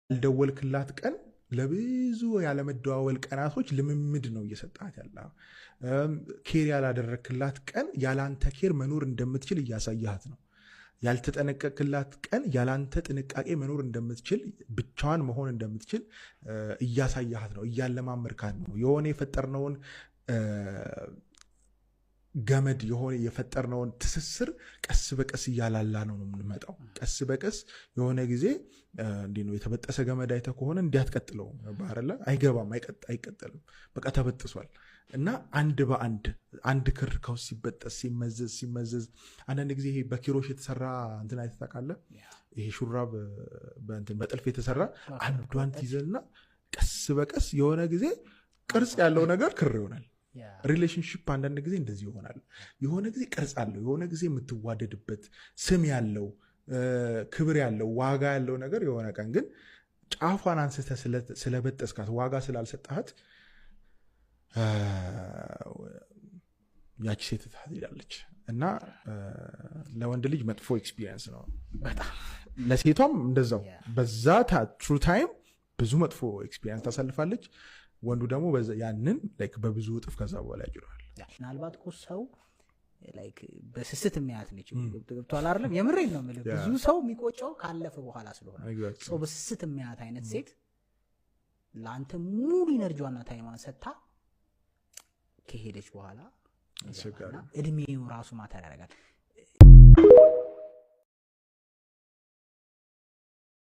ያልደወልክላት ቀን ለብዙ ያለመደዋወል ቀናቶች ልምምድ ነው እየሰጣት ያለ። Care ያላደረክላት ቀን ያላንተ care መኖር እንደምትችል እያሳያት ነው። ያልተጠነቀቅላት ቀን ያላንተ ጥንቃቄ መኖር እንደምትችል፣ ብቻዋን መሆን እንደምትችል እያሳያሃት ነው፣ እያለማመድካት ነው። የሆነ የፈጠርነውን ገመድ፣ የሆነ የፈጠርነውን ትስስር ቀስ በቀስ እያላላ ነው የምንመጣው። ቀስ በቀስ የሆነ ጊዜ እንዲህ ነው፣ የተበጠሰ ገመድ አይተህ ከሆነ እንዲህ አትቀጥለውም አይደለ? አይገባም፣ አይቀጠልም። በቃ ተበጥሷል። እና አንድ በአንድ አንድ ክር ከውስጥ ሲበጠስ ሲመዘዝ ሲመዘዝ፣ አንዳንድ ጊዜ ይሄ በኪሮሽ የተሰራ እንትን አይተህ ታውቃለህ? ይሄ ሹራብ በእንትን በጥልፍ የተሰራ አንዷን ትይዘና ቀስ በቀስ የሆነ ጊዜ ቅርጽ ያለው ነገር ክር ይሆናል። Relationship አንዳንድ ጊዜ እንደዚህ ይሆናል። የሆነ ጊዜ ቅርጽ አለው፣ የሆነ ጊዜ የምትዋደድበት ስም ያለው፣ ክብር ያለው፣ ዋጋ ያለው ነገር፣ የሆነ ቀን ግን ጫፏን አንስተህ ስለበጠስካት፣ ዋጋ ስላልሰጣት ያቺ ሴት ትሄዳለች። እና ለወንድ ልጅ መጥፎ experience ነው በጣም። ለሴቷም እንደዛው በዛ through time ብዙ መጥፎ experience ታሳልፋለች። ወንዱ ደግሞ ያንን like በብዙ እጥፍ ከዛ በኋላ ያጭረዋል። ምናልባት እኮ ሰው like በስስት የሚያያት ነች። ገብቶሃል አይደለም? የምሬን ነው የምልህ። ብዙ ሰው የሚቆጨው ካለፈ በኋላ ስለሆነ ሰው በስስት የሚያያት አይነት ሴት ለአንተ ሙሉ energy ዋና time ዋን ሰጥታ ከሄደች በኋላ አስቸጋሪ። እና እድሜው ራሱ matter ያደርጋል።